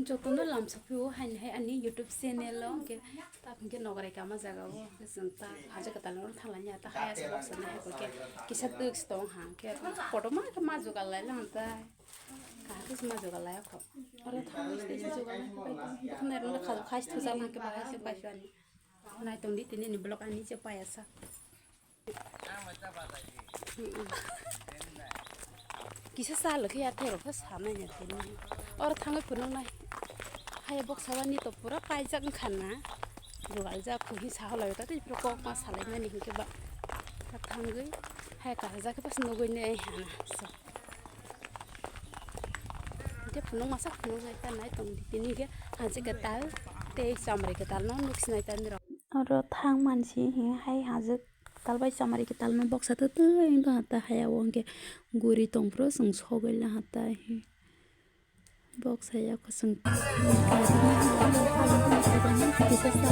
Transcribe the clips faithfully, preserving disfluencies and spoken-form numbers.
Jotono lamsok phio haini hai ani YouTube channel o, hwnkhe tak hwnkhe nogorai kama jaga o, hwnkhe chwng ta haja kwtal no thanglai ya, ta haya se boksana hai hwnkhe kisa twk se tong ha, hwnkhe kotorma khe ma jugal lai lang ta, kaham khe ma jugal lai kho. Oro thangwi se jugal lai khe bai tong, bwkhwnai rok no khajak khai se thujak lang khe bahai se bai phani. Nai tong di tini ni vlog ani je paya sa. Kisa sa lwkhe ya, tei rok khe sa nai ya tini. Oro thangwi phunuknai. Hai boksa wani to pura paijak wngkha na. Jugal jak khuhi sa holai ta tei phuru kok ma salai mani hinkhe ba. Ta thangwi hai kahajak khe pas nugui nai hana. So. Hinkhe phunuk masa phunuknai ta nai tong di tini hinkhe haji kwtal tei chamri kwtal no nuksinai ta nirok. Oro thang mansi hinkhe hai haji kwtal bai chamari kwtal no boksa twtwi wng tong ha ta haya o hwnkhe guri tong phuru chwng sogwi laha ta hi boksa ya kwchwng kisa sa.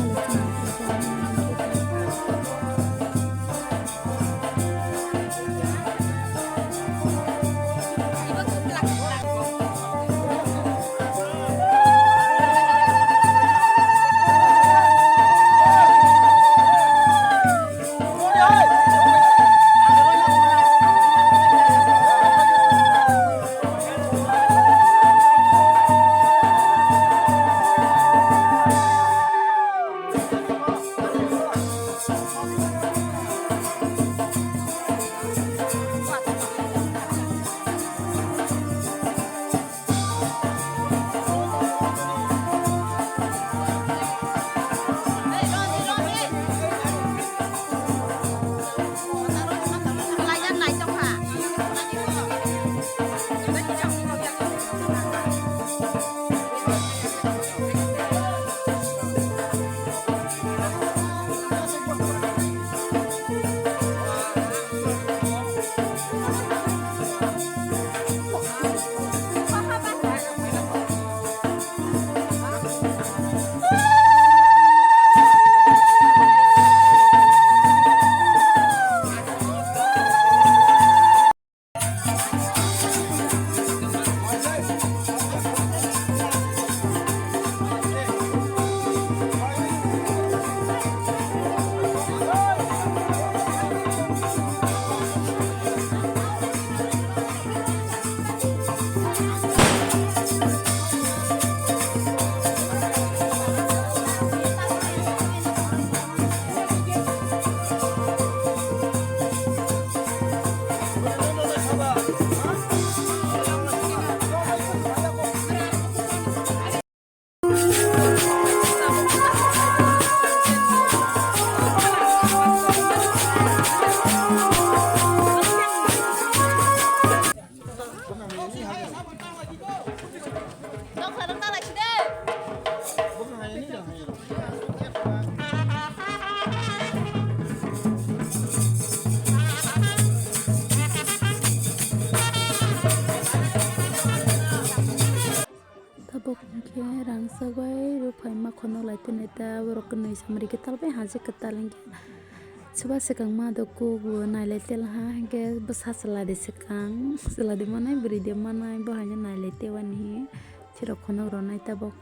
Tabuk hwnkhe rangchak bai rwphai ma khonok lai tini ta borok kwnwi samari kwtal bai haje kwtal hinkhe. Chuba swkang ma do kuk bo nailai tel ha hinkhe bwsa chwla di swkang chwla di manai bwrwi di manai bo haino nailai tei wani hi chirok khonok rwnai tabuk.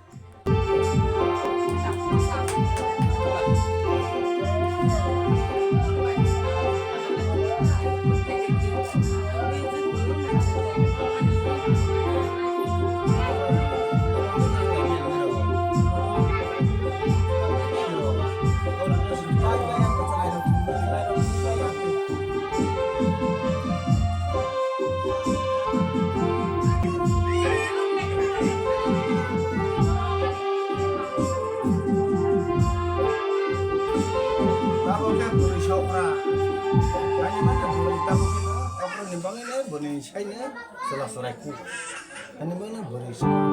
Tabuk khe bwrwi sokra. Ani mane bwrwi tabuk khe no, tabuk ni bagwi no bwrwi saino chwla chwrai khu. Ani mane bwrwi sokra.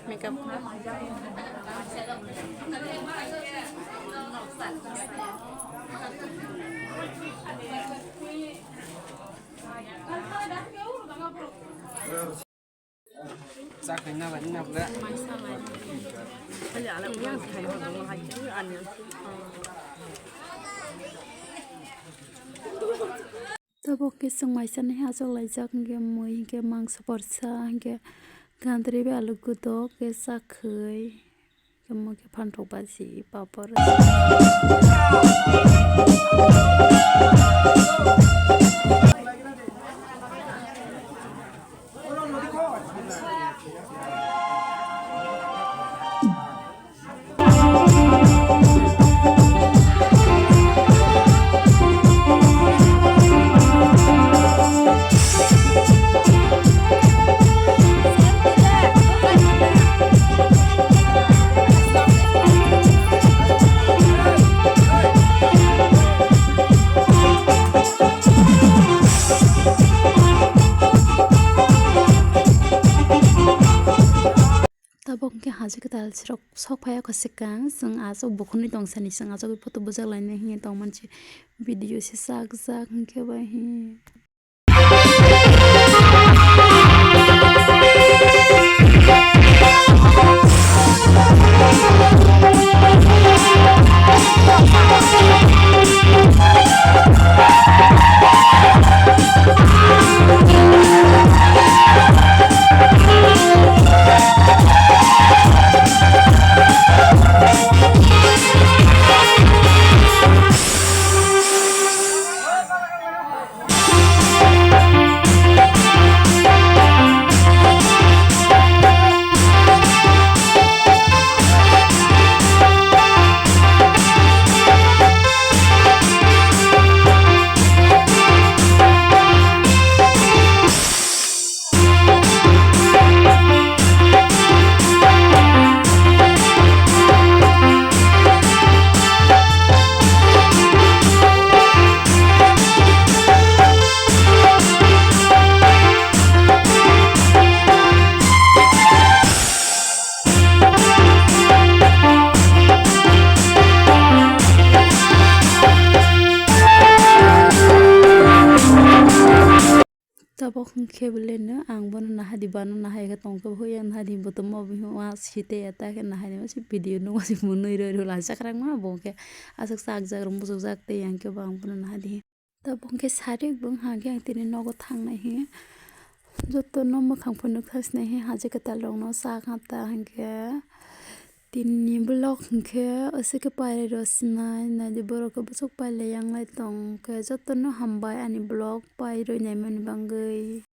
Makeup. Tabuk khe chwng mai sanai achuk laijak, hinkhe mui, hinkhe mangso porsa, hinkhe gandri bai alu gudok khe chakhwi, hinkhe mui khe phantok baji papor. Tabuk hwnkhe haji kwtal srok sok phai o kwchwkang, chwng achuk bukhukni tong sani, chwng achuk photo bujak lainai hinwi tong mansi, video se chak jak hwnkhe bai hi. Tabuk hwnkhe belai no ang bono nahadi, bano nahai khe tongkhe hoi ang nahadi, bo tongma bo hima site ya ta khe nahai nima se video nungo se mwnwi roi roi laijak rang ma bo khe aswk chak jak rw muchuk jak tei yang khe bo ang bono nahadi. Tabuk hwnkhe sarik bo wngkha khe ang tini nogo thangnai hi jotono mwkhang phunuk thai sinai hi haji kwtal rok no cha kha ta hwnkhe. Tini vlog hwnkhe aswk khe pairwi rw sinai, naidi borok khe bwswk pailai yang lai tong khe jotono hambai ani vlog pairwi naimani bagwi.